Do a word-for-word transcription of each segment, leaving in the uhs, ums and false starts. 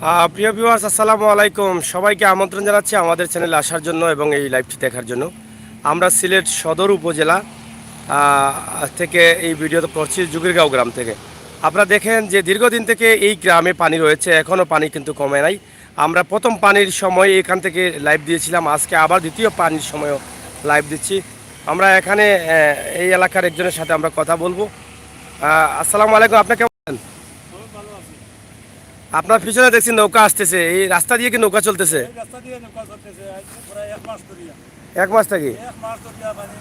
আহ, প্রিয় ভিউয়ার্স, আসসালামু আলাইকুম। সবাইকে আমন্ত্রণ জানাচ্ছি আমাদের চ্যানেলে আসার জন্য এবং এই লাইভটি দেখার জন্য। আমরা সিলেট সদর উপজেলা আহ, থেকে এই ভিডিওটা করছি, জুগিরগাঁও গ্রাম থেকে। আপনারা দেখেন যে দীর্ঘদিন থেকে এই গ্রামে পানি রয়েছে, এখনও পানি কিন্তু কমে নাই। আমরা প্রথম পানির সময় এখান থেকে লাইভ দিয়েছিলাম, আজকে আবার দ্বিতীয় পানির সময়ও লাইভ দিচ্ছি। আমরা এখানে আহ, এই এলাকার একজনের সাথে আমরা কথা বলবো। আহ, আসসালামু আলাইকুম, আপনি কেমন আছেন? আপনার পিছনে দেখছি নৌকা আসতেছে, এই রাস্তা দিয়ে কি নৌকা চলতেছে? এই রাস্তা দিয়ে নৌকা চলতেছে, আজ প্রায় এক মাস ধরিয়া। এক মাস থাকি? এক মাস ধরিয়া মানে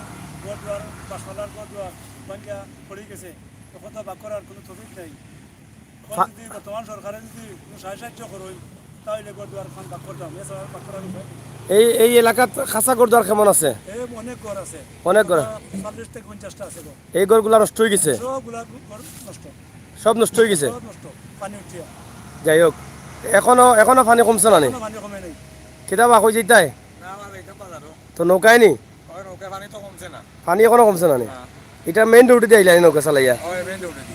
ঘর দুয়ার, বাসমালার ঘর দুয়ার ভাঙ্গিয়া পড়ে গেছে। এখন তো বাক্কর আর কোনো তফিক নাই। এখন ফা- যদি বর্তমান সরকারে যদি কোনো সাহায্য সাহায্য করইন, তাহলে ঘর দুয়ার খান বাক্কর দাম, এছাড়া বাক্কর আর উপায় নেই। এই, এই এলাকাত খাসা ঘর দুয়ার কেমন আছে? এই অনেক ঘর আছে। অনেক ঘর? প্রায় চল্লিশ থেকে পঞ্চাশটা আছে ঘর। এই ঘরগুলা নষ্ট হয়ে গেছে? সবগুলা ঘর নষ্ট। সব নষ্ট হয়ে গেছে? সব নষ্ট, পানি উঠিয়া। যাই হোক, এখনো, এখনো পানি কমছে না নি? এখনো পানি কমে নাই। কিতা বা কই যাইতায়? না, আমার এটা বাজারও। তো নৌকায় নি? ওই নৌকায় পানি তো কমছে না। পানি এখনো কমছে না নি? না। এটা মেইন রোডে দিয়ে আইলা নি নৌকা চালাইয়া? ওই মেইন রোডে দি।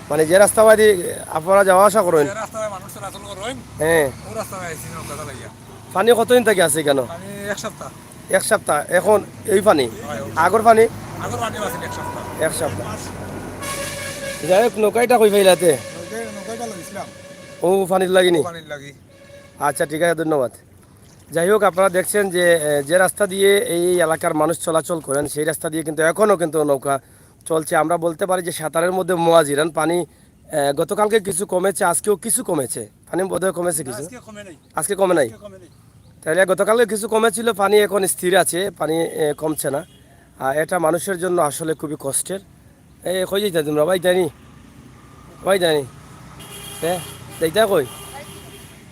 মানে যে রাস্তা বাদি আপনারা যাওয়া আসা করেন? যে রাস্তায় মানুষ চলাচল করেন, হ্যাঁ। ওই রাস্তায় আইছি নৌকা চালাইয়া। পানি কতদিন থেকে আছে এখানো? পানি এক সপ্তাহ। এক সপ্তাহ? এখন এই পানি? হয়, হয়। আগর পানি? আগর পানি আছে এক সপ্তাহ। এক সপ্তাহ। যাই হোক, নৌকাইটা কই পাইলাতে? নৌকায়, নৌকায় ভালো গেছিলাম। ও পানির লাগি নি? পানির লাগি। আচ্ছা, ঠিক আছে, ধন্যবাদ। যাই হোক, আপনারা দেখছেন যে, এ, যে রাস্তা দিয়ে এই এলাকার মানুষ চলাচল করেন, সেই রাস্তা দিয়ে কিন্তু এখনও কিন্তু নৌকা চলছে। আমরা বলতে পারি যে সাতারের মধ্যে মোয়াজিরান পানি, এ, গতকালকে কিছু কমেছে, আজকেও কিছু কমেছে। পানি বোধহয় কমেছে কিছু। আজকে কমে নাই। আজকে কমে নাই? আজকে কমে নাই। তাহলে গতকালকে কিছু কমেছিল, পানি এখন স্থির আছে, পানি, এ, কমছে না। আর এটা মানুষের জন্য আসলে খুবই কষ্টের। এ, কই যাইতা তোমরা? ভাই জানি, ভাই জানি। হ্যাঁ, যাইতা কই?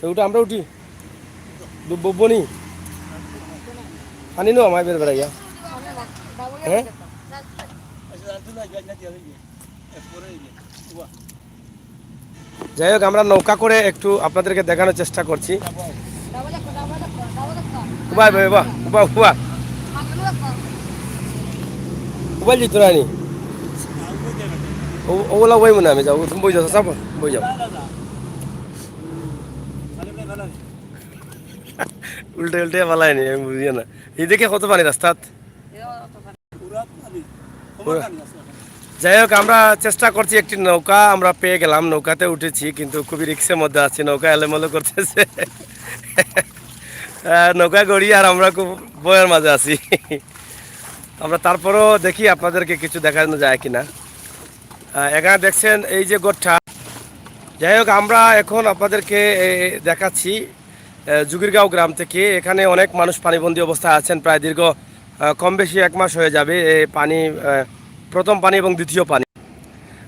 তো উঠো, আমরা উঠি। ডুব-, ডুববো নি? পানি নো আমায় বের বেড়াইয়া। হ্যাঁ? যাই হোক, আমরা নৌকা করে একটু আপনাদেরকে দেখানোর চেষ্টা করছি। উবা, উবা, উবা, উবা, উবা। উবা, জিতো রানি। ও, ওগুলা ওই মনে হয় আমি যাবো। তুমি বই যাও, চাপো, বই যাও। উল্টে উল্টে ফালায়নি, আমি বুঝি না। এই দেখে কত পানি রাস্তাত। পুরা পানি। পুরা। কমার পানি আছে এখন। যাই হোক, আমরা চেষ্টা করছি, একটি নৌকা আমরা পেয়ে গেলাম, নৌকাতে উঠেছি, কিন্তু খুবই রিস্কের মধ্যে আছি, নৌকা এলোমেলো করতেছে। আহ, নৌকা গড়ি আর আমরা খুব ভয়ের মাঝে আছি। আমরা তারপরও দেখি আপনাদেরকে কিছু দেখানো যায় কিনা। আহ, এখানে দেখছেন এই যে ঘরটা। যাই হোক, আমরা এখন আপনাদেরকে, এ, দেখাচ্ছি, এ, জুগিরগাঁও গ্রাম থেকে। এখানে অনেক মানুষ পানিবন্দী অবস্থায় আছেন, প্রায় দীর্ঘ, আহ, কম বেশি এক মাস হয়ে যাবে। এ, পানি, আহ, প্রথম পানি এবং দ্বিতীয় পানি।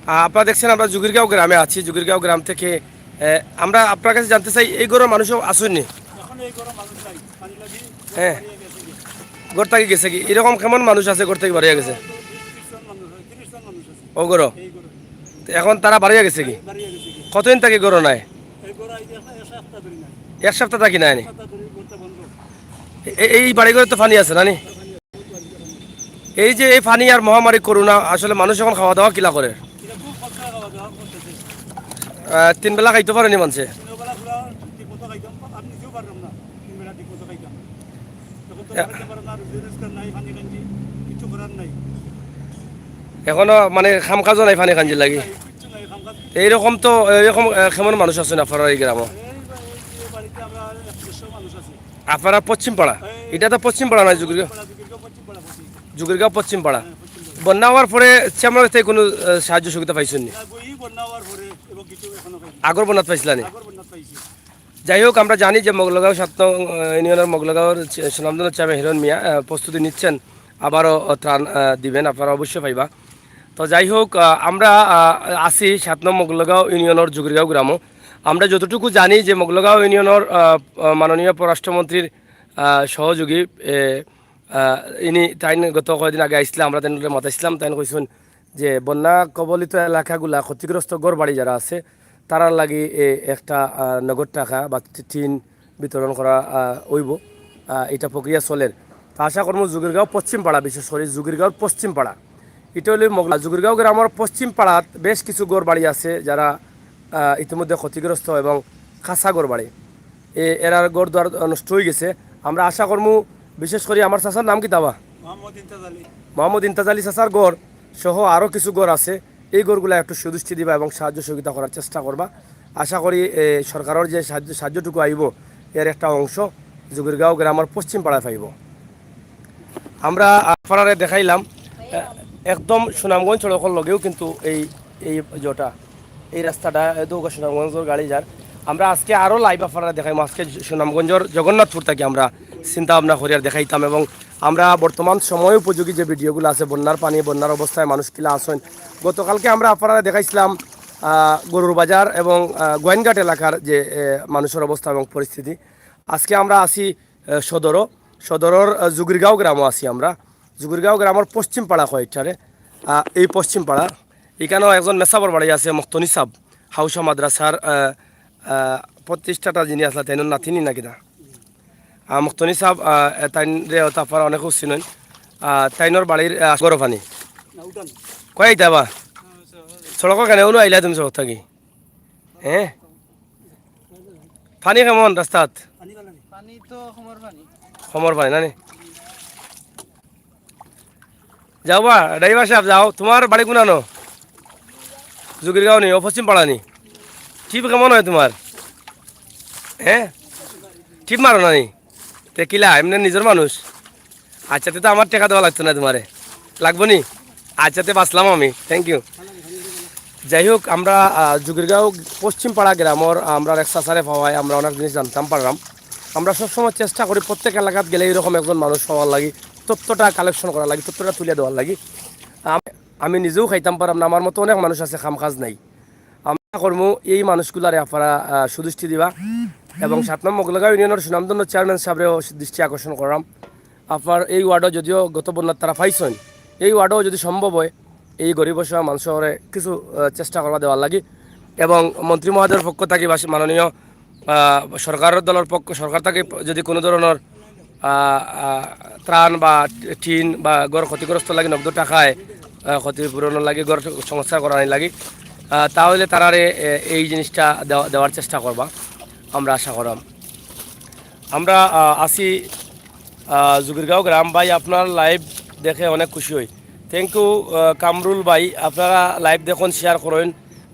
আহ, আপনারা দেখছেন, আমরা জুগিরগাঁও গ্রামে আছি। জুগিরগাঁও গ্রাম থেকে, এ, আমরা আপনার কাছে জানতে চাই, এই ঘরর মানুষও আছইন নি? এখন এই ঘরর মানুষ নাই, পানি লাগি হ্যাঁ। বাড়িয়ে গেছে গিয়া। ঘর থাকি গেছে কি? এরকম কেমন মানুষ আছে ঘর থাকি বাড়িয়া গেছে? তিরিশ জন মানুষ, তিরিশ জন মানুষ আছে। ও ঘরো? এই ঘরো। তো এখন তারা বাড়িয়া গেছে কি? বাড়িয়ে গেছে গিয়া। কতদিন থাকি ঘরো নাই? এই ঘরো আইজ এক, এক সপ্তাহ ধরি নাই। এক সপ্তাহ থাকি নাই নি? এক সপ্তাহ ধরি ঘরটা বন্ধ। এ-, এই বাড়িঘরো তো পানি আছে না নি? এই যে এই পানি আর মহামারী করোনা, আসলে মানুষ এখন খাওয়া দাওয়া কিলা করে? এটা খুব কষ্ট হয় বাবা, যখন করতেছে। আহ, তিন বেলা খাইতে পারেনি মানষে। তিন বেলা পুরা ঠিক মতো খাইতাম, আমি নিজেও পারলাম না তিন বেলা ঠিক মতো খাইতাম। এখন তো এ- খাইতে পারে না, রুজি রোজগার নাই, পানি কাঞ্জি, কিছু করার নাই। এখনো মানে কাম কাজও নাই, পানি কাঞ্জি লাগি। কিচ্ছু নাই, কাম কাজ কিচ্ছু এইরকম তো, এইরকম, আহ, কেমন মানুষ আছে না আপনারার এই গ্রামো? এই, এই, এই বাড়িতে আমরা একশো মানুষ আছি। আপনারা পশ্চিম পাড়া? এই এটা তো পশ্চিম পাড়া নয়, জুগিরগাঁও? পশ্চিম পাড়া, জুগিরগাঁও পশ্চিম পাড়া, পশ্চিম। জুগিরগাঁও পশ্চিম পাড়া। হ্যাঁ, পশ্চিম পাড়া। বন্যা হওয়ার পরে চেয়ারম্যান থেকে কোনো, আহ, সাহায্য সুবিধা পাইছইন নি? না, এই বন্যা হওয়ার পরে এবং কিছু এখনো পাইনি। আগর বন্যাত পাইছিলা নি? আগর বন্যাত পাইছি। যাই হোক, আমরা জানি যে মগলগাঁও সাত নং, আহ, ইউনিয়নের মগলগাঁওর চে-, সুনামধন্য চেয়ারম্যান হিরণ মিয়া, আহ, প্রস্তুতি নিচ্ছেন, আবারও, আহ, ত্রাণ, আহ, দিবেন, আপনারা অবশ্যই পাইবা। তো যাই হোক, আহ, আমরা, আহ, আছি সাত নং মগলগাঁও ইউনিয়নের জুগিরগাঁও গ্রামো। আমরা যতটুকু জানি যে মগলগাঁও ইউনিয়নের, আহ, আহ, মাননীয় পররাষ্ট্রমন্ত্রীর, আহ, সহযোগী, এ, আহ, ইনি, তাইন গত কয়দিন আগে আইসলা, আমরা তাইন লগে মাতাইছিলাম, তাইন কইছইন যে বন্যা কবলিত এলাকাগুলা, ক্ষতিগ্রস্ত ঘর বাড়ি যারা আছে, তারার লাগি এ একটা, আহ, নগদ টাকা বা টি-, টিন বিতরণ করা, আহ, অইবো। আহ, এটা প্রক্রিয়া চলের। তো আশা করমু জুগিরগাঁও পশ্চিম পাড়া, বিশেষ করে জুগিরগাঁওর পশ্চিম পাড়া, এটা হইল মগলা জুগিরগাঁও গ্রামের পশ্চিম পাড়াত বেশ কিছু ঘর বাড়ি আছে যারা, আহ, ইতিমধ্যে ক্ষতিগ্রস্ত এবং খাসা ঘর বাড়ি। এ, এরার ঘর দুয়ার নষ্ট অইগেছে। আমরা আশা করমু, বিশেষ করি আমার চাচার নাম কিতা বা? মোহাম্মদ ইন্তাজ আলী। মোহাম্মদ ইন্তাজ আলী চাচার ঘর সহ আরও কিছু ঘর আছে, এই ঘরগুলা একটু সুদৃষ্টি দিবা এবং সাহায্য সহযোগিতা করার চেষ্টা করবা। আশা করি, এ, সরকারর যে সাহায্য, সাহায্যটুকু আইবো, এর একটা অংশ জুগিরগাঁও গ্রামর পশ্চিম পাড়ায় পাইবো। আমরা আপনারারে দেখাইলাম, এ, একদম সুনামগঞ্জ সড়কর লগেউ কিন্তু এই, এই যেটা, এই রাস্তাটা, এ তো সুনামগঞ্জর গাড়ি যার। আমরা আজকে আরও live আপনারারে দেখাইমু। আজকে সুনামগঞ্জর জগন্নাথপুর থাকি আমরা চিন্তা ভাবনা করি আর দেখাইতাম, এবং আমরা বর্তমান সময় উপযোগী যে ভিডিওগুলা আছে, বন্যার পানি, বন্যার অবস্থায় মানুষ কিলা আছইন। গতকালকে আমরা আপনারারে দেখাইছিলাম, আহ, গরুর বাজার এবং, আহ, গোয়াইনঘাট এলাকার যে, এ, মানুষর অবস্থা এবং পরিস্থিতি। আজকে আমরা আছি, এ, সদরও, সদরর, এ, জুগিরগাঁও গ্রামও আছি আমরা। জুগিরগাঁও গ্রামর পশ্চিম পাড়া কয় ইটারে, আহ, এই পশ্চিম পাড়া। ইখানও একজন মেসাবর বাড়ি আছে, মক্তনি সাব, হাউসা মাদ্রাসার, আহ, আহ, প্রতিষ্ঠাতা যিনি আছলা, তাইনর নাতিনি না কিতা? আহ, মক্তনি সাব, আহ, এ, তাইনরে হয়তো আপনারা অনেকেউ চিনইন। আহ, তাইনর বাড়ির, আহ, গরো পানি। কই আইতা বা? সড়কো কেনে? উনো আইলা তুমি সড়ক থাকি? হ্যাঁ? পানি কেমন রাস্তাত? পানি তো কমর পানি। কমর পানি না নি? যাও বা, ড্রাইভার সাহেব, যাও। তোমার বাড়ি কোনানো? জুগিরগাঁও নি, ও পশ্চিম পাড়া নি? টিপ কেমন হয় তোমার? হ্যাঁ? টিপ মারো না নি? তে কিলা, এমনে নিজর মানুষ? আচ্ছা, তে তো আমার টেকা দেওয়া লাগতো না তোমারে। লাগবো নি? আচ্ছা, তে বাঁচলাম আমি। Thank you। যাই হোক, আমরা, আহ, জুগিরগাঁও পশ্চিম পাড়া গ্রামর আমরা এক চাচারে পাওয়ায় আমরা অনেক জিনিস জানতাম পারলাম। আমরা সবসময় চেষ্টা করি প্রত্যেক এলাকাত গেলে এরকম একজন মানুষ পাওয়ার লাগি, তথ্যটা collection করার লাগি, তথ্যটা তুলে দেওয়ার লাগি। আম-, আমি নিজেও খাইতাম পারলাম না, আমার মতো অনেক মানুষ আছে কাম কাজ নাই। আমরা করমু এই মানুষগুলারে আপনারা, আহ, সুদৃষ্টি দিবা এবং সাত নম্বর মোগলগাঁও ইউনিয়নর সুনামধন্য চেয়ারম্যান সাহেবরেও দৃষ্টি আকর্ষণ করলাম। আপনার এই ওয়ার্ডও যদিও গত বন্যাত তারা পাইছইন, এই ওয়ার্ডও যদি সম্ভব হয়, এই গরিব অসহায় মানুষরে কিছু, আহ, চেষ্টা করা দেওয়ার লাগি এবং মন্ত্রী মহোদয়ের পক্ষ থাকি বা মাননীয়, আহ, সরকার দলর পক্ষ, সরকার থাকি যদি কোনো ধরনের, আহ, আহ, ত্রাণ বা টিন বা ঘর ক্ষতিগ্রস্ত লাগি নগদ টাকায়, আহ, ক্ষতিপূরণর লাগি, ঘর সংস্কার করার লাগি, আহ, তাহলে তারারে, এ, এই জিনিসটা দেওয়া, দেওয়ার চেষ্টা করবা, আমরা আশা করাম। আমরা, আহ, আছি, আহ, জুগিরগাঁও গ্রাম। ভাই, আপনার live দেখে অনেক খুশি হই। Thank you, আহ, কামরুল ভাই, আপনারা live দেখুন, share করুন,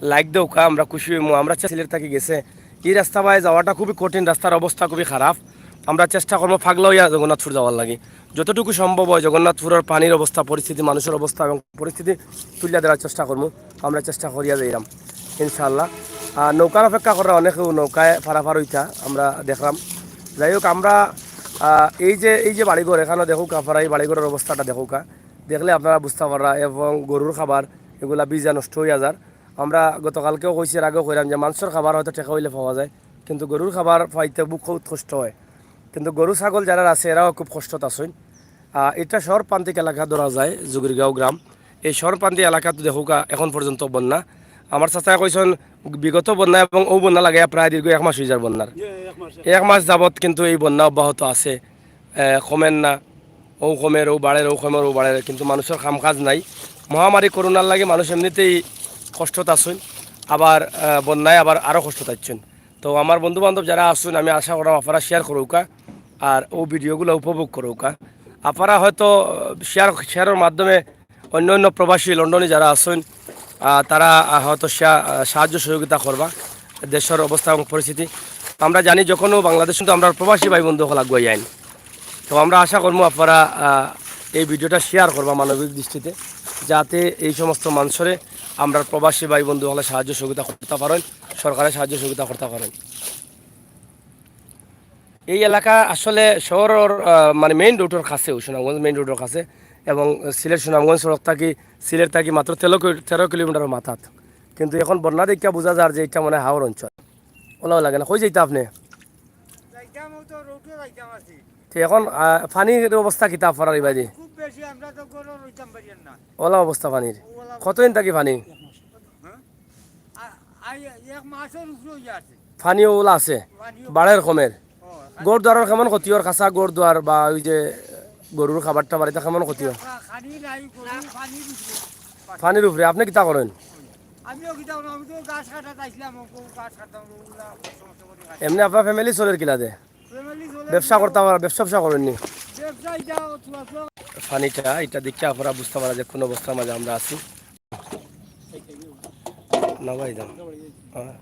like দেউক্কা, আমরা খুশি হইমু। আমরা সিলেট থাকি গেছে, এই রাস্তা বায় যাওয়াটা খুবই কঠিন, রাস্তার অবস্থা খুবই খারাপ। আমরা চেষ্টা করমু পাগলা অইয়া জগন্নাথপুর যাওয়ার লাগি। যতটুকু সম্ভব হয় জগন্নাথপুরর পানির অবস্থা, পরিস্থিতি, মানুষর অবস্থা এবং পরিস্থিতি তুলিয়া ধরার চেষ্টা করমু। আমরা চেষ্টা করিয়া যাইরাম ইনশাআল্লাহ। আর নৌকার অপেক্ষা করা, অনেকেউ নৌকায় পারাপার অইতা আমরা দেখলাম। যাই হোক, আমরা, আহ, এই যে, এই যে বাড়িঘর, এখানো দেখউক্কা, আপনারা এই বাড়িঘরর অবস্থাটা দেখউক্কা, দেখলে আপনারা বুঝতা পাররা। এবং গরুর খাবার, এগুলা ভিজা নষ্ট অইয়া যার। আমরা গতকালকেও কইছি, এর আগেও কইরাম যে মানষর খাবার হয়তো টেকা অইলে পাওয়া যায়, কিন্তু গরুর খাবার পাইতে বুক কষ্ট হয়। কিন্তু গরু ছাগল যারার আছে, এরাও খুব কষ্টত আছইন। আহ, এটা শহর প্রান্তিক এলাকা ধরা যায় জুগিরগাঁও গ্রাম। এই শহর প্রান্তিক এলাকাত দেখউক্কা এখন পর্যন্ত বন্যা। আমার চাচায় কইছইন, বিগত বন্যা এবং অউ বন্যা লাগাইয়া প্রায় দীর্ঘ এক মাস অইযার বন্যার। এক মাস যাবত কিন্তু এই বন্যা অব্যাহত আছে, আহ, কমের না। অউ কমের, অউ বাড়ের, অউ কমের, অউ বাড়ের, কিন্তু মানুষর কাম কাজ নাই। মহামারী করোনার লাগি মানুষ এমনিতেই কষ্টত আছইন, আবার, আহ, বন্যায় আবার আরও কষ্টত আছইন। তো আমার বন্ধু বান্ধব যারা আছইন, আমি আশা করাম আপনারা share করউক্কা, আর অউ video গুলা উপভোগ করউক্কা। আপনারা হয়তো, আহ, share, share র মাধ্যমে অন্য অন্য প্রবাসী লন্ডনে যারা আছইন, আহ, তারা, আহ, হয়তো সা-, আহ, সাহায্য সহযোগিতা করবা দেশর অবস্থা এবং পরিস্থিতি। আমরা জানি যখনও বাংলাদেশ কিন্তু আমরা প্রবাসী ভাই বন্ধু হকল আগুয়াই আইন। তো আমরা আশা করমু আপনারা, আহ, এই video টা share করবা মানবিক দৃষ্টিতে, যাতে এই সমস্ত মানুষরে আমরা প্রবাসী ভাই বন্ধু হকলে সাহায্য সহযোগিতা করতা পারইন, সরকারে সাহায্য সহযোগিতা করতা পারইন। এই এলাকা আসলে শহরর, আহ, মানে main road র কাছেউ, সুনামগঞ্জ main road র কাছে, এবং সিলেট সুনামগঞ্জ সড়ক থাকি, সিলেট থাকি মাত্র তেরো কি-, তেরো kilometer র মাথাত। কিন্তু এখন বন্যা দেখিয়া বুঝা যার যে ইটা মনে হয় হাওর অঞ্চল। ওলাও লাগে না, কই যাইতা আপনে? যাইতাম, অউ তো road ও যাইতাম আছি। তে এখন, আহ, পানির অবস্থা কিতা আপনারার ইবাদি? খুব বেশি, আমরা তো ঘরো রইতাম পারি না। ওলা অবস্থা পানির? ওলা অবস্থা। কতদিন থাকি পানি? হ্যাঁ? আ-, আই এক মাসর উপরে অইয়া আছে। পানি ওলা আছে? পানি ওলা। বাড়ের কমের? ও, ঘর দুয়ারর কেমন ক্ষতি অর? খাসা ঘর দুয়ার বা ওই যে গরুর খাবারটা বাড়িতে কেমন ক্ষতি অর? খা-, খানি নাই, গরু পানির উপরে। পানির উপরে, আপনে কিতা করেন? আমিও কিতা করলাম, আমি তো গাছ কাটাত আইছিলাম, ও গাছ কাটতাম, ওগুলা সমস্যা করে এমনে আপনার ফ্যামিলি চলের কিলা দে? ব্যবসা করতে পারা, ব্যবসা ব্যবসা করেননি? পানিটা এটা দেখে আপনারা বুঝতে পারা যে কোন অবস্থার মাঝে আমরা আছি। না ভাই, যাও। হ্যাঁ।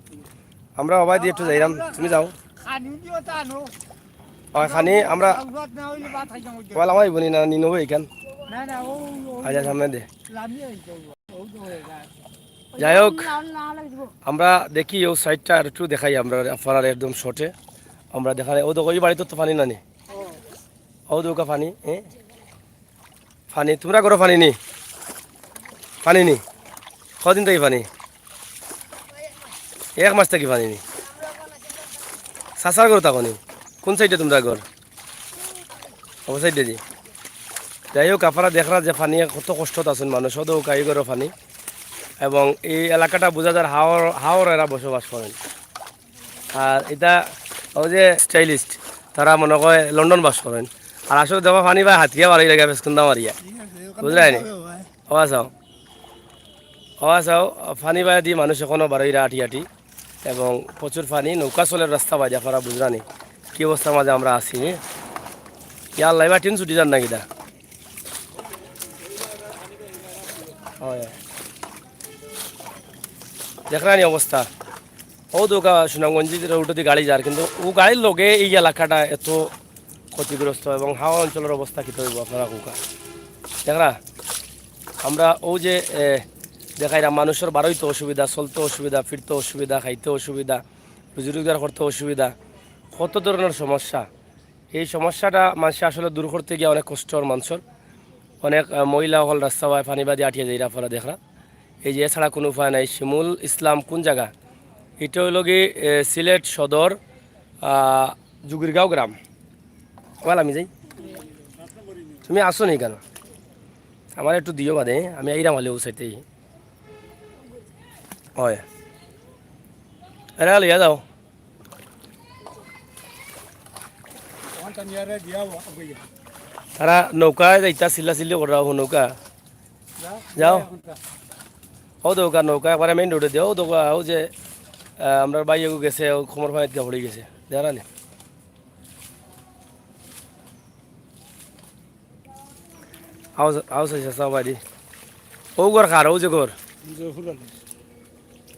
আমরা ওবায়দি একটু যাইরাম, তুমি যাও। খানি দিও তা আনো। ওই খানি আমরা, দাওয়াত না হইলে ভাত খাইতাম ওই যে। ওয়ালা আমার বনি না নিনো ভাই এখান। না, না, ও, ও, আচ্ছা, সামনে দে। লামিয়ে আইতে হইব। ও তো হয়ে যায়। যাই হোক, না, না, না, দিব। আমরা দেখি ও সাইডটা আর একটু দেখাই আমরা আপনারা একদম শর্টে। আমরা দেখাই, ও দেখো, এই বাড়িতে তো পানি নানি। ও। ও দেখো পানি, এ? পানি, তোমরা করো পানি নি? পানি নি? কদিন থাকি পানি? এক মাস থাকি পানি নি? চাচার ঘর থাকো নি? কোন সাইডে তোমরা ঘর? ও সাইডে দি। যাই হোক, আপনারা দেখরা যে পানি কত কষ্টত আছেন মানুষ, ও দেখো এই ঘরও পানি। এবং এই এলাকাটা বোঝা যার হাওর, হাওর এরা বসবাস করেন। আর এটা ওই যে স্টাইলিস্ট, তারা মনে কয় লন্ডন বাস করেন। আর আসলে দেখো পানি ভাই হাতিয়া বাড়াই লাগে বেশ কুন্দা মারিয়া। ঠিক আছে, ওখান বুঝলাই থেকে নি? যাবে ভাই। ও আসাও। ও আসাও, পানি বায় দি মানুষ এখনো বাড়াইরা আটি আটি। এবং প্রচুর পানি, নৌকা চলের রাস্তা বায়, আপনারা বুঝরা নি কি অবস্থার মাঝে আমরা আছি। ইয়া আল্লাহ, এবার টিন ছুটি যান না কিতা? হয়। দেখরা নি অবস্থা? ও দেখো সুনামগঞ্জ রোড দি গাড়ি যার, কিন্তু ও গাড়ির লগে এই এলাকাটা এত ক্ষতিগ্রস্ত এবং হাওর অঞ্চলের অবস্থা কিতা হইব আপনারা কউক্কা। দেখরা, আমরা ও যে, এ, দেখাইরা মানুষের বারইতে অসুবিধা, চলতে অসুবিধা, ফিরতে অসুবিধা, খাইতে অসুবিধা, রুজি রোজগার করতে অসুবিধা, কত ধরনের সমস্যা। এই সমস্যাটা মানুষে আসলে দূর করতে গিয়া অনেক কষ্ট অর মানুষর। অনেক, আহ, মহিলা অকল রাস্তা বায় পানি বাদি আটিয়া যাইরা, আপনারা দেখরা। এই যে এছাড়া কোনো উপায় নাই। শিমুল ইসলাম কোন জাগা? এটা হইল কি, এ, সিলেট সদর, আহ, জুগিরগাঁও গ্রাম। ওয়াল আমি যাই। তুমি আসো নি কেন? আমার একটু দিও বাদে, আমি এইরাম হলে ও সাইডেই। হয়। এরা লইয়া যাও। তারা নৌকায় যাইতা, চিল্লা চিল্লি করা, ও নৌকা। যাও। ও দেখো নৌকা একবারে মেইন রোডে দিয়া, ও দেখো, ও যে, আহ, আমরার ভাই এগু গেছে, ও কোমর পানিত গিয়া পড়ি গেছে। দেখরা নি? আও, আও, চাচা, চাচা, বাড়ি। ও ঘর কার, ও যে ঘর? জফর আলী।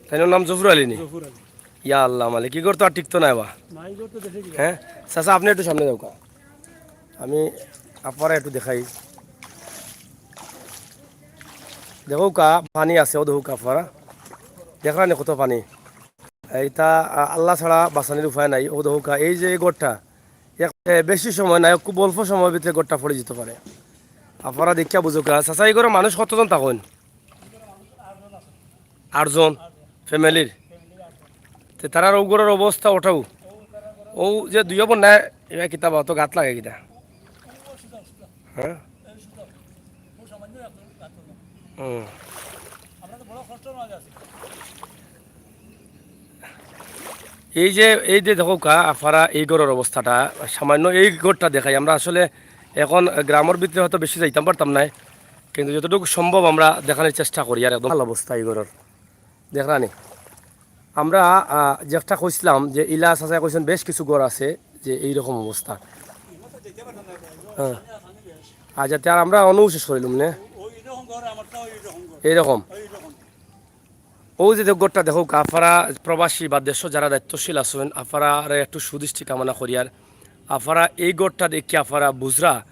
তাইনর নাম জফর আলী নি? জফর আলী। ইয়া আল্লাহ মালিক, কি ঘর তো আর টিকতো না বা? না, এই ঘর তো দেখে গেছে। হ্যাঁ? চাচা, আপনি একটু সামনে যাউক্কা। আমি আপনারে একটু দেখাই। দেখউক্কা, পানি আছে, ও দেখউক্কা আপনারা। দেখরা নি কত পানি? এইটা, আ, আল্লাহ ছাড়া বাঁচানির উপায় নাই। ও দেখউক্কা, এই যে এই ঘরটা, এক, এ, বেশি সময় নাই, খুব অল্প সময়ের ভিতরে ঘরটা পড়ি যাইতো পারে। আপনারা দেখিয়া বুঝউক্কা। চাচা, এই ঘরো মানুষ কতজন থাকইন? আটজন ফ্যামিলির। তে তারার ও ঘরর অবস্থা ওটাও। ও যে দুইও বন্যায় এবার কিতা বা অত গাত লাগে কিতা? হ্যাঁ? হুম। এই যে, এই যে দেখউক্কা, আপনারা এই ঘরর অবস্থাটা, সামান্য এই ঘরটা দেখাই। আমরা আসলে এখন গ্রামর ভিতরে হয়তো বেশি যাইতাম পারতাম নায়, কিন্তু যতটুকু সম্ভব আমরা দেখানির চেষ্টা করি। আর একদম ভালা অবস্থা এই ঘরর, দেখরা নি? আমরা, আহ, যেটা কইছিলাম যে ইলা চাচায় কইছইন বেশ কিছু ঘর আছে যে এইরকম অবস্থা। হ্যাঁ। আচ্ছা, তে আর আমরা অনু শেষ করিলাম নে? এইরকম। ও যে ঘরটা দেখউক্কা, আপনারা প্রবাসী বা দেশো যারা দায়িত্বশীল আছইন, আপনারারে একটু সুদৃষ্টি কামনা করিয়ার। আপনারা এই ঘরটা দেখিয়া আপনারা বুঝরা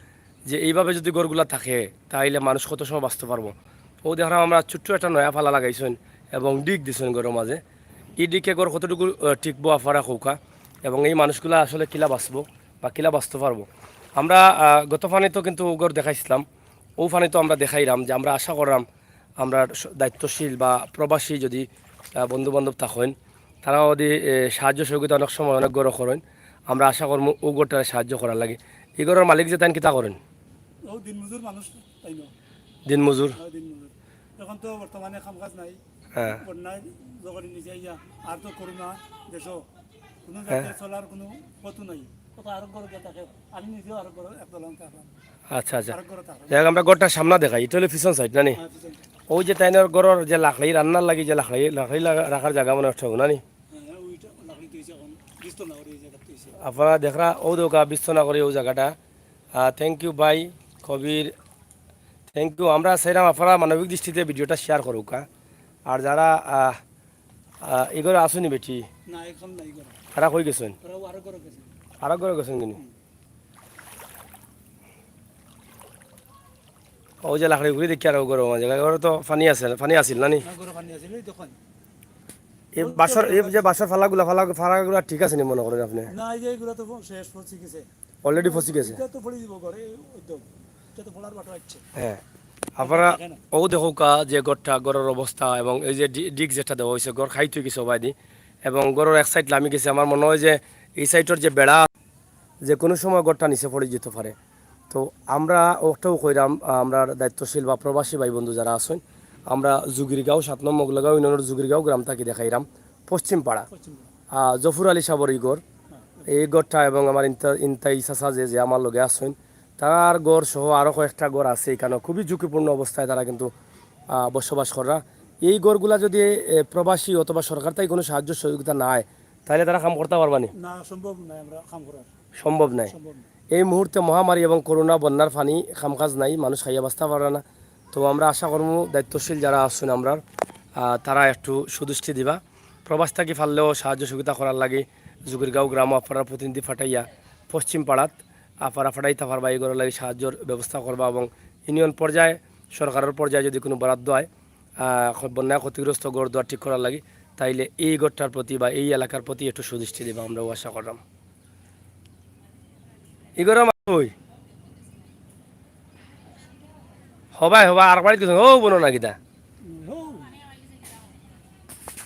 যে এইভাবে যদি ঘরগুলা থাকে, তাইলে মানুষ কত সময় বাঁচতো পারবো। ও দেখরাম আমরা ছোট্ট একটা নয়া ফালা লাগাইছইন এবং ডিগ দিছইন ঘরর মাঝে। ই ডিগে ঘর কতটুকু, আহ, টিকবো আপনারা কউক্কা, এবং এই মানুষগুলা আসলে কিলা বাঁচবো বা কিলা বাঁচতো পারবো। আমরা, আহ, গত পানিত কিন্তু ঘর দেখাইছিলাম, ও পানিত আমরা দেখাইরাম যে আমরা আশা কররাম আমরা স-, দায়িত্বশীল বা প্রবাসী যদি, আহ, বন্ধু-বান্ধব থাকইন, তারা যদি, এ, সাহায্য সহযোগিতা অনেক সময় অনেক ঘরো করইন, আমরা আশা করমু ও ঘরটারে সাহায্য করার লাগি। ই ঘরর মালিক যে তাইন কিতা করইন? ও দিনমজুর মানুষ, তাই না? দিনমজুর? হ্যাঁ, দিনমজুর। এখন তো বর্তমানে কাম কাজ নাই। হ্যাঁ। বন্যায় জগরে নিচে আইয়া, আর তো করোনা দেশো, কোনো হ্যাঁ। জাতীয় চলার কোনো পথও নাই। কত আরোগ্য রোগে থাকে, আমি নিজেও আরোগ্য এক দলন থাকলাম। আচ্ছা, আচ্ছা। আরোগ্য থাকলাম। যাই হোক, আমরা ঘরটার সামনা দেখাই, এটা হলো পিছন সাইড, না নি? হ্যাঁ, পিছন সাইড। ওই যে তাইনর ঘরর যে লাকড়ি, রান্নার লাগি যে লাকড়ি, লাকড়ি লাগা-, রাখার জায়গা মনে হয় না নি? হ্যাঁ, ওইটা লাকড়ি তুইছে এখন। আপনারা দেখরা অউ দেউক্কা বিস্তনা করি অউ জাগাটা। আহ, thank you ভাই কবির, thank you। আমরা চাইরাম আপনারা মানবিক দৃষ্টিতে ভিডিওটা শেয়ার করউক্কা। আর যারা, আহ, আহ, ই ঘরো আছইন নি বেটি? না, এখন নাই ঘরো। তারা কই গেছইন? ওরা আরো ঘরো গেছে। আরো ঘরো গেছইন কিনি? হুম। অউ যে লাকড়ি ঘুরি দেখি আর অউ ঘরো মাঝে, ঘরো তো পানি আছে, পানি আছিল না নি? না, ঘরো পানি আছিল, এই দেখইন। এই বাঁশর, এই যে বাঁশর ফালাগুলা, ফালা, ফালাগুলা ঠিক আছে নি মনে করেন আপনি? না, এই যে এইগুলা তো শেষ পচি গেছে। Already পচি গেছে? এটা তো পড়ি দিব ঘরে, ওই তো, এটা তো পড়ার বাটা হচ্ছে। হ্যাঁ। আপনারা দেখেন। অউ দেখউক্কা যে ঘরটা, ঘরর অবস্থা এবং এই যে ডি-, ডিগ যেটা দেওয়া হইছে, ঘর খাইত অই গেছে অবায়দি। এবং ঘরর এক সাইড লামি গেছে, আমার মনে হয় যে এই সাইডর যে বেড়া, যে কোনো সময় ঘরটা নিচে পড়ি যাইতো পারে। তো আমরা অটাউ কইরাম, আহ, আমরার দায়িত্বশীল বা প্রবাসী ভাই বন্ধু যারা আছইন, আমরা জুগিরগাঁও, সাত নম্বর মোগলাগাঁও ইউনিয়নর জুগিরগাঁও গ্রাম থাকি দেখাইরাম পশ্চিম পাড়া। পশ্চিম পাড়া। আহ, জফর আলী সাবর ই ঘর, হ্যাঁ। এই ঘরটা এবং আমার ইন্তা-, ইন্তাই চাচা যে, যে আমার লগে আছইন, তারার ঘর সহ আরো কয়েকটা ঘর আছে এখানো, খুবই ঝুঁকিপূর্ণ অবস্থায় তারা কিন্তু, আহ, বসবাস কররা। এই ঘরগুলা যদি, এ, প্রবাসী অথবা সরকার থাকি কোনো সাহায্য সহযোগিতা না অয়, তাইলে তারা কাম করতা পারবা নি? না, সম্ভব নায়, আমরা কাম করার। সম্ভব নায়। সম্ভব নায়। এই মুহূর্তে মহামারী এবং করোনা, বন্যার পানি, কামকাজ নাই, মানুষ খাইয়া বাঁচতা পাররা না। তো আমরা আশা করমু দায়িত্বশীল যারা আছইন আমরার, আহ, তারা একটু সুদৃষ্টি দিবা। প্রবাস থাকি পারলেও সাহায্য সহযোগিতা করার লাগি জুগিরগাঁও গ্রাম আফারার প্রতিনিধি পাঠাইয়া পশ্চিম পাড়াত আফারা পাঠাইতা পারবা, এই ঘরর লাগি সাহায্যর ব্যবস্থা করবা এবং ইউনিয়ন পর্যায়ে, সরকারর পর্যায়ে যদি কোনো বরাদ্দ অয়, আহ, বন্যায় ক্ষতিগ্রস্ত ঘর দুয়ার ঠিক করার লাগি, তাইলে এই ঘরটার প্রতি বা এই এলাকার প্রতি একটু সুদৃষ্টি দিবা, আমরাও আশা কররাম। ই ঘরো মা কই? হবাই, হবাই, আর বাড়িত গেছইন, অউ বনো না কিতা?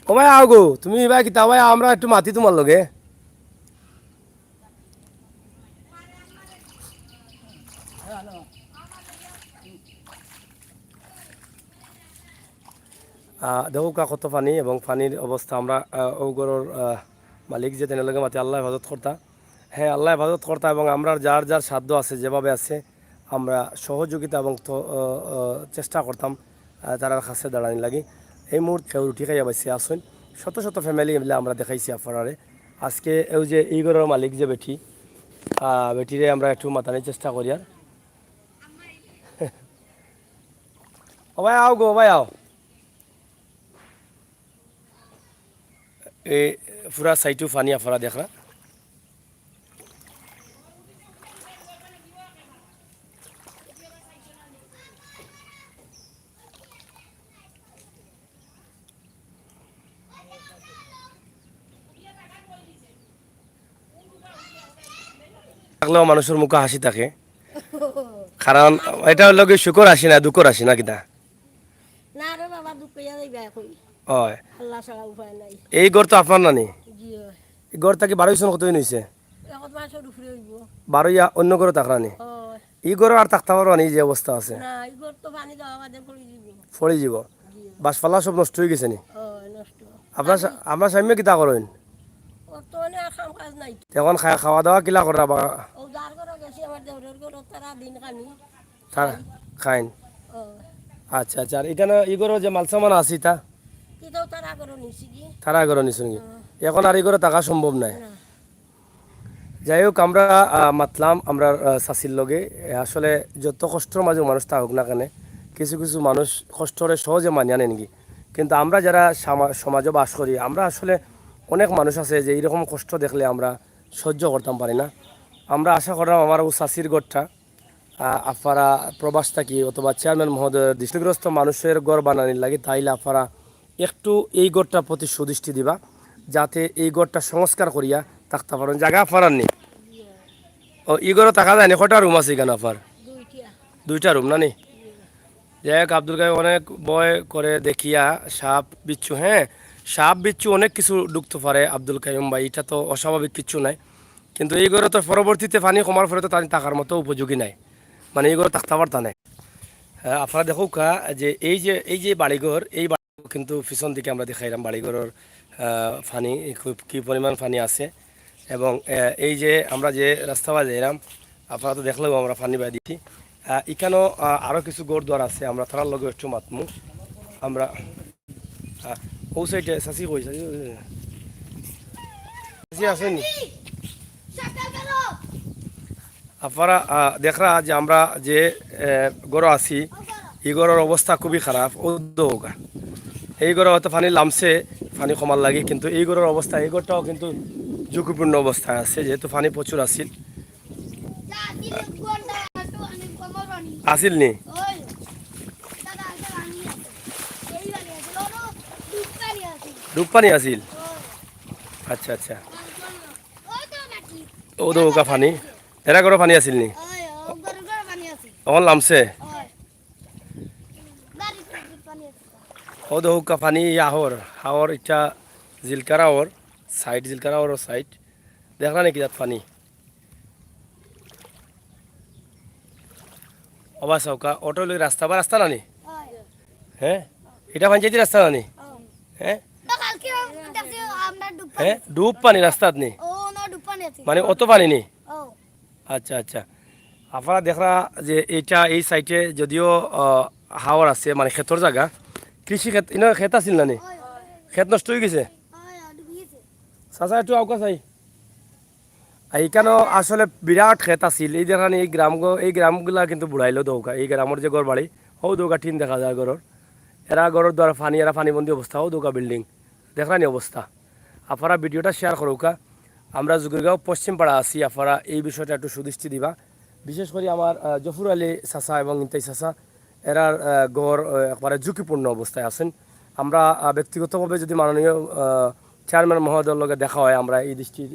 ও ভাই, আও গো, তুমি ভাই কিতা ভাই, আমরা একটু মাতি তুমার লগে। আহ, দেখউক্কা কত পানি এবং পানির অবস্থা। আমরা, আহ, অউ ঘরর, আহ, মালিক যে, তেনর লগে মাতি, আল্লায় হেফাজত করতা। হ্যাঁ, আল্লায় হেফাজত করতা এবং আমরার যার যার সাধ্য আছে, যেভাবে আছে, আমরা সহযোগিতা এবং তো, আহ, আহ, চেষ্টা করতাম, আহ, তারার কাছে দাঁড়ানির লাগি। এই মুহূর্তে কেউ রুটি খাইয়া বাঁচিয়া আছইন, শত শত family মিলে আমরা দেখাইছি আফারারে। আজকে অউ যে ই ঘরর মালিক যে বেটি, আহ, বেটিরে আমরা একটু মাতানির চেষ্টা করিয়ার। ও ভাই, আও গো, ও ভাই, আও। এই পুরা সাইডো পানি আফারা দেখরা। থাকলেও মানুষর মুখো হাসি থাকে, কারণ ইটা অইলো গি সুখর হাসি না, দুঃখর হাসি না কিতা? না রে বাবা, দুঃখ ইয়া যাইবা এখন। অয়। আল্লাহ ছাড়া উপায় নাই। এই ঘর তো আপনার নানি? জি অয়। এই ঘর থাকি বারইছইন কতদিন অইছে? এক মাসর উপরে অইবো। বারইয়া অন্য ঘরো থাকরা নি? অয়। ই ঘরো আর থাকতা পারবা নি, যে অবস্থা আছে? না, ই ঘর তো পানি দেওয়া বাদে পড়ি যিবো। পড়ি যিবো? জি। বাঁশপালা সব নষ্ট অই গেছে নি? অয়, নষ্ট। আপনার স্বা-, আপনার স্বামীয়ে কিতা করইন? ও তো অনে আর কাম কাজ নাই। এখন খা-, খাওয়া দাওয়া কিলা কররা বা? ও যার ঘরো গেছি, আমার দেওরর ঘরো তারা দিন খানি। তারা খাইন? অয়। আচ্ছা, আচ্ছা। আর ইখানো ই ঘরো যে মালসামান আছে ইতা? ইতাও তারা ঘরো নিছি কি? তারা ঘরো নিছইন কি? অয়। এখন আর ই ঘরো থাকা সম্ভব নায়? না। যাই হোক, আমরা, আহ, মাতলাম আমরার, আহ, চাচির লগে। এ, আসলে যত কষ্টর মাঝে মানুষ থাকুক না কেনে, কিছু কিছু মানুষ কষ্টরে সহজে মানিয়া নেন কি। কিন্তু আমরা যারা সামা-, সমাজো বাস করি, আমরা আসলে অনেক মানুষ আছে যে এইরকম কষ্ট দেখলে আমরা সহ্য করতাম পারি না। আমরা আশা করলাম আমার অউ চাচির ঘরটা, আহ, আফারা প্রবাস থাকি অথবা চেয়ারম্যান মহোদয়ের দৃষ্টিগ্রস্ত মানুষর ঘর বানানির লাগি তাইলে আফারা একটু এই ঘরটার প্রতি সুদৃষ্টি দিবা, যাতে এই ঘরটা সংস্কার করিয়া থাকতা পারইন। জাগা আফারার নি? ও, ই ঘরো থাকা যায় নি? কয়টা রুম আছে ইখানো আফার? দুইটা। দুইটা রুম না নি? যাই হোক, আব্দুল কাইয়ুম অনেক ভয় করে দেখিয়া সাপ বিচ্ছু, হ্যাঁ, সাপ বিচ্ছু অনেক কিছু ঢুকতে পারে আব্দুল কাইয়ুম ভাই, ইটা তো অস্বাভাবিক কিচ্ছু নাই। কিন্তু ই ঘরো তো পরবর্তীতে পানি কমার পরে তো তান থাকার মতো উপযোগী নাই, মানে ই ঘরো থাকতা পারতা নায়। আহ, আফারা দেখউক্কা যে এই যে, এই যে বাড়িঘর, এই বাড়ি কিন্তু পিছন দিকে আমরা দেখাইলাম বাড়িঘরর, আহ, পানি, কি, কি পরিমাণ পানি আছে। এবং, আহ, এই যে আমরা যে রাস্তা বায় যাইরাম, আফারা তো দেখলেও আমরা পানি বায় দিছি। আহ, ইখানো, আহ, আরো কিছু ঘর দুয়ার আছে, আমরা তারার লগে একটু মাতমু। আমরা, আহ, অউ সাইডে চাচি কই, চাচি কই? জি, আছেনি? আপনারা, আহ, দেখরা যে আমরা যে, আহ, ঘরো আছি, ই ঘরর অবস্থা খুবই খারাপ। অউ দেখউক্কা, এই ঘরো হয়তো পানি লামছে, পানি কমার লাগি, কিন্তু এই ঘরর অবস্থা, এই ঘরটাও কিন্তু ঝুঁকিপূর্ণ অবস্থায় আছে, যেহেতু পানি প্রচুর আছিল। আছিল নি? ডুব পানি আছিল? আচ্ছা, আচ্ছা। অউ দেখউক্কা পানি। এরা ঘরো পানি আছিল নি? অখন লামছে? অউ দেখউক্কা পানি, ই হাওর, হাওর ইটা জিলকার হাওর, side জিলকার হাওরর side। দেখরা নি কিজাত পানি? অবা চাউক্কা, অটা অইলো রাস্তা বা রাস্তা নানি? হে? ইটা পঞ্চায়েতি রাস্তা নানি? হে? হে? ডুব পানি রাস্তাত নি? মানে অত পানি নি? আচ্ছা, আচ্ছা। আপনারা দেখরা যে ইটা এই side-এ যদিও, আহ, হাওর আছে, মানে খেতর জাগা, কৃষি খেত, ইনো খেত আছিল নানি? খেত নষ্ট অইগেছে? চাচা, একটু আউক্কা চাই। আর ইখানো আসলে বিরাট খেত আছিল। এই দেখরা নি, এই গ্রামগ-, এই গ্রামগুলা কিন্তু বুড়াইলো দেখউক্কা। এই গ্রামর যে ঘর বাড়ি, অউ দেখউক্কা টিন দেখা যার ঘরর। এরা ঘরর দুয়ার পানি, এরা পানিবন্দী অবস্থা, অউ দেখউক্কা building। দেখরা নি অবস্থা। আপনারা video-টা share করউক্কা। আমরা জুগিরগাঁও পশ্চিম পাড়া আছি, আপনারা এই বিষয়টা একটু সুদৃষ্টি দিবা। বিশেষ করি আমার, আহ, জফর আলী চাচা এবং ইন্তাই চাচা, এরার, আহ, ঘর, আহ, একবারে ঝুঁকিপূর্ণ অবস্থায় আছেন। আমরা, আহ, ব্যক্তিগতভাবে যদি মাননীয়, আহ, চেয়ারম্যান মহোদয়ের লগে দেখা হয়, আমরা এই দৃষ্টির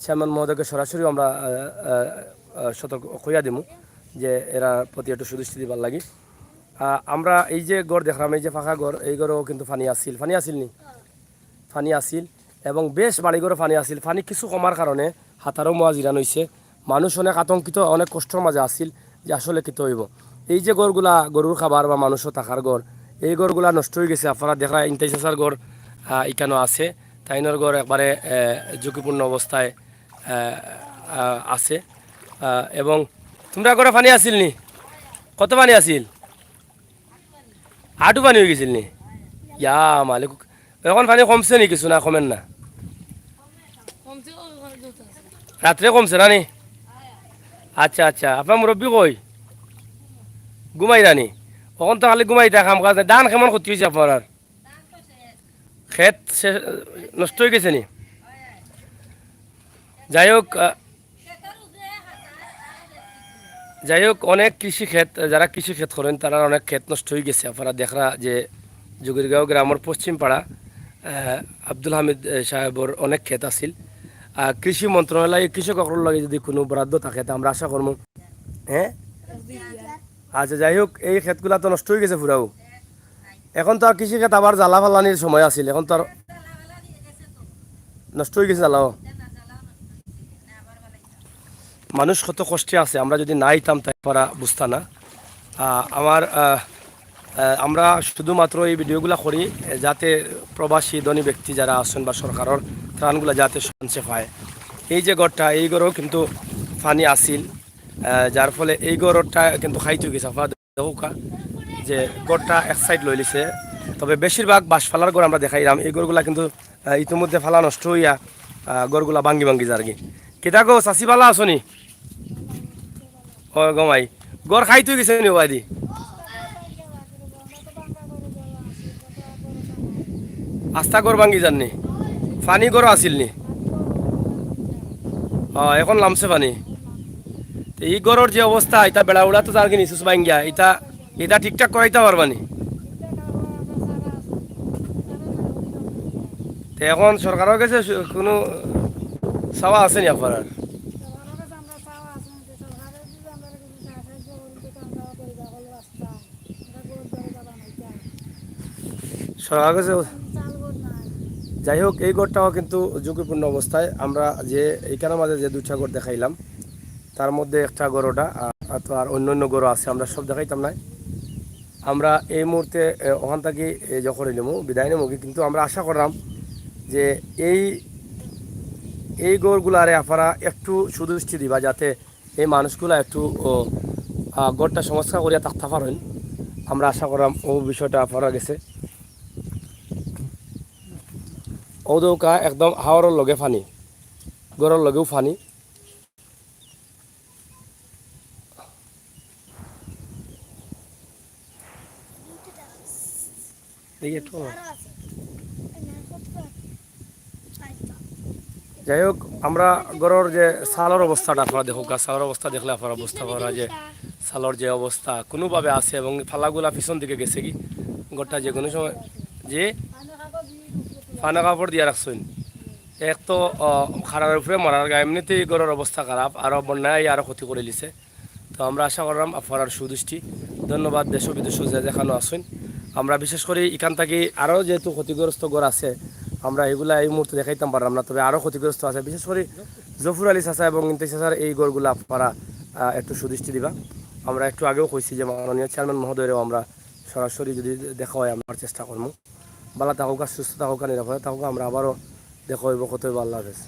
চেয়ারম্যান মহোদয়কে সরাসরি আমরা, আহ, আহ, আহ, সতর্ক কইয়া দিমু যে এরার প্রতি একটু সুদৃষ্টি দিবার লাগি। আহ, আমরা এই যে ঘর দেখরাম, এই যে পাকা ঘর, এই ঘরও কিন্তু পানি আছিল, পানি আছিল নি? পানি আছিল এবং বেশ বাড়িঘরও পানি আছিল। পানি কিছু কমার কারণে হাতারও মুয়া জিরান অইছে। মানুষ অনেক আতঙ্কিত, অনেক কষ্টর মাঝে আছিল যে আসলে কিতা অইবো। এই যে ঘরগুলা, গরুর খাবার বা মানুষও থাকার ঘর, এই ঘরগুলা নষ্ট অইগেছে। আপনারা দেখরা ইন্তাই চাচার ঘর, আহ, ইখানো আছে, তাইনর ঘর একবারে, আহ, ঝুঁকিপূর্ণ অবস্থায়, আহ, আহ, আছে। আহ, এবং তুমরার ঘরো পানি আছিল নি? কত পানি আছিল? আটু পানি অইগেছিল নি? ইয়া মালিক, অখন পানি কমছে নি কিছু, না কমের না? রাত্রে কমছে না নি? আচ্ছা, আচ্ছা, আপনার মুরব্বি কই? ঘুমাইরা নি? অখন তো খালি ঘুমাইতা, কাম কাজ নাই। ধান কেমন ক্ষতি অইছে আপনারার? খেত সে-, নষ্ট অইগেছে নি? যাই হোক, আহ, যাই হোক, অনেক কৃষি খেত, যারা কৃষি খেত করেন, তারার অনেক খেত নষ্ট অইগেছে। আপনারা দেখরা যে জুগিরগাঁও গ্রামর পশ্চিম পাড়া, আহ, আব্দুল হামিদ, আহ, সাহেবর অনেক খেত আছিল। আহ, কৃষি মন্ত্রণালয়ে কৃষক অকলর লগে যদি কুনু বরাদ্দ থাকে, তে আমরা আশা করমু। হ্যাঁ? আচ্ছা, যাই হোক, এই খেতগুলা তো নষ্ট অইগেছে পুরাউ। অখন তো আর কৃষি খেত আবার জ্বালা ফালানির সময় আছিল, অখন তো আর নষ্ট অইগেছে জ্বালাও। মানুষ কত কষ্টে আছে, আমরা যদি না আইতাম তাই তারা বুঝতা না। আহ, আমার, আহ, আহ, আমরা শুধুমাত্র এই videoগুলা করি, এ, যাতে প্রবাসী ধনী ব্যক্তি যারা আছেন বা সরকারর ত্রাণগুলা যাতে সহজে পায়। এই যে ঘরটা, এই ঘরেও কিন্তু পানি আছিল, আহ, যার ফলে এই ঘরটা কিন্তু খাইত অইগেছে। আপনারা দেখউক্কা যে ঘরটা এক side লইলিছে, তবে বেশিরভাগ বাঁশফালার ঘর আমরা দেখাইরাম। এই ঘরগুলা কিন্তু, আহ, ইতিমধ্যে ফালা নষ্ট অইয়া, আহ, ঘরগুলা ভাঙ্গি ভাঙ্গি যারগি। কিতা গো চাচি, ভালা আছো নি? ও গো মাই, ঘর খাইত অইগেছে নি ওবায়দি? আস্তা ঘর ভাঙ্গি যার নি? পানি ঘরো আছিল নি? ও, অখন লামছে পানি। তে ই ঘরর যে অবস্থা, ইতা বেড়া উড়া তো যারগি নি সুস ভাঙ্গিয়া, ইতা, ইতা ঠিকঠাক করাইতা পারবা নি? তে অখন সরকারর গেছে সু-, কুনু চাওয়া আছে নি আপনারার? সরকার কাছে। যাই হোক, এই ঘরটাও কিন্তু ঝুঁকিপূর্ণ অবস্থায়। আমরা যে এইখানর মাঝে যে দুইটা ঘর দেখাইলাম, তার মধ্যে একটা ঘর ওটা, আর, আর তো আর অন্য অন্য ঘরও আছে, আমরা সব দেখাইতাম না। আমরা এই মুহূর্তে, এ, ওখান থাকি, এ, যখন নিমু, বিদায় নিমু, কিন্তু আমরা আশা করলাম যে এই, এই ঘরগুলারে আপনারা একটু সুদৃষ্টি দিবা, যাতে এই মানুষগুলা একটু, ও, আহ, ঘরটা সংস্কার করিয়া থাকতা পারইন। আমরা আশা করলাম ও বিষয়টা আপনারা গেছে। ও দৌকা একদম হাওরর লগে পানি। ঘরর লগেউ পানি। দেখি একটু। যাই হোক, আমরা ঘরর যে চালর অবস্থাটা আপনারা দেখউক্কা, চালর অবস্থা দেখলে আপনারা বুঝতা পারবা যে চালর যে অবস্থা কুনুভাবে আছে এবং ফালাগুলা পিছন দিকে গেছেগি। ঘরটা যেকুনু সময় যে পানা কাপড় দিয়া রাখছইন। এক তো, আহ, খারার উপরে মারার গা, এমনিতেউ ঘরর অবস্থা খারাপ, আরো বন্যায় আরো ক্ষতি করিলিছে। তো আমরা আশা কররাম আপনারার সুদৃষ্টি। ধন্যবাদ দেশ বিদেশ যে যেখানো আছইন। আমরা বিশেষ করি ইখান থাকি আরো যেহেতু ক্ষতিগ্রস্ত ঘর আছে, আমরা এগুলা এই মুহূর্তে দেখাইতাম পাররাম না, তবে আরো ক্ষতিগ্রস্ত আছে, বিশেষ করি জফর আলী চাচা এবং ইন্তেজ চাচার এই ঘরগুলা আপনারা, আহ, একটু সুদৃষ্টি দিবা। আমরা একটু আগেও কইছি যে মাননীয় চেয়ারম্যান মহোদয়রেও আমরা সরাসরি যদি দেখা অয় আমরা চেষ্টা করমু। ভালা থাকউক্কা, সুস্থ থাকউক্কা, নিরাপদে থাকউক্কা, আমরা আবারও দেখা অইবো, কথা অইবো, আল্লাহ হাফেজ।